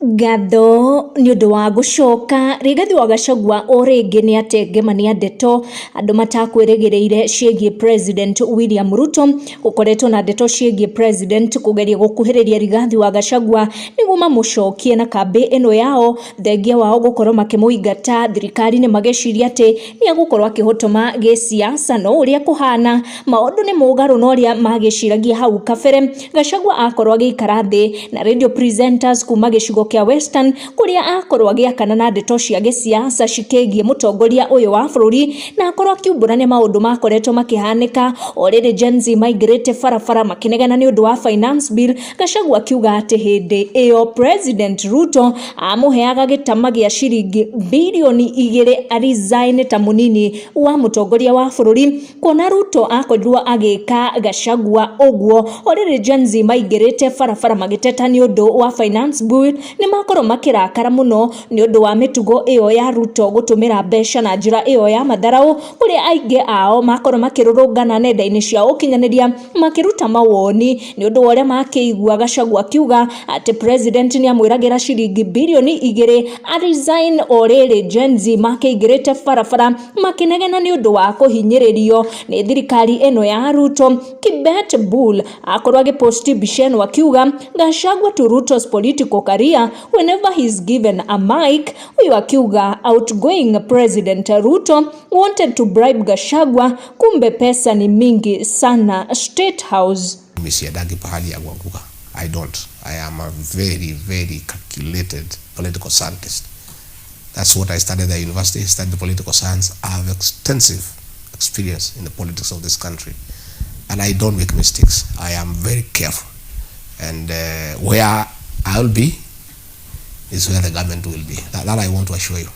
Ngatho nĩ ũndũ wa gũcoka. Rigathi wa Gachagua o rĩngĩ nĩ atengemania ndeto andũ matakwĩrĩgĩrĩire ciĩgiĩ President William Ruto. Gũkoretwo na ndeto ciĩgiĩ President kũgeria gũkuhĩrĩria Rigathi wa Gachagua nĩguo mamũcokie na kambĩ ĩno yao, thengia wao gũkorwo makĩmũingata thirikari-inĩ magĩciria atĩ nĩ egũkorwo akĩhotoma gĩsiasa, no ũrĩa kũhana maũndũ nĩ mũgarũ na ũrĩa magĩciragia hau kabere. Gachagua akorwo agĩikara thĩ na radio presenters kuma gĩcigo kĩa Western kũrĩa akorwo agĩakana na ndeto cia gĩsiasa cikĩgiĩ mũtongoria ũyũ wa bũrũri, na akorwo akiumbũrania maũndũ makoretwo makĩhanĩka o rĩrĩ Gen Z maingĩrĩte barabara makĩnegena nĩ ũndũ wa finance bill. Gachagua akiuga atĩ hĩndĩ ĩyo President Ruto amũheaga gĩtama gĩa ciringi birioni 2 aresign ta mũnini wa mũtongoria wa bũrũri, kuona Ruto akorirwo agĩka Gachagua ũguo o rĩrĩ Gen Z maingĩrĩte barabara magĩteta nĩ ũndũ wa finance bill. Nĩ makorwo makĩrakara mũno nĩ ũndũ wa mĩtugo ĩyo ya Ruto gũtũmĩra mbeca na njĩra ĩyo ya matharau, kũrĩa aingĩ ao makorwo makĩrũrũngana nenda-inĩ cia ũkinyanĩria makĩruta mawoni nĩ ũndũ wa ũrĩa makĩigua Gachagua akiuga atĩ President nĩ amwĩragĩra ciringi birioni 2 aresign, o rĩrĩ Gen Z makĩingĩrĩte barabara makĩnegena nĩ ũndũ wa kũhinyĩrĩrio nĩ thirikari ĩno ya Ruto. Kibet Bull akorwo agĩposti mbica ĩno akiuga, "Gachagua to Ruto's political career whenever he's given a mic." Huyu akiuga outgoing President Ruto wanted to bribe Gachagua, kumbe pesa ni mingi sana State House. Mimi siendangi pahali ya kuanguka. I don't. I am a very, very calculated political scientist. That's what I studied at university, studied political science. I have extensive experience in the politics of this country. And I don't make mistakes. I am very careful. And where I'll be is where the government will be. That I want to assure you.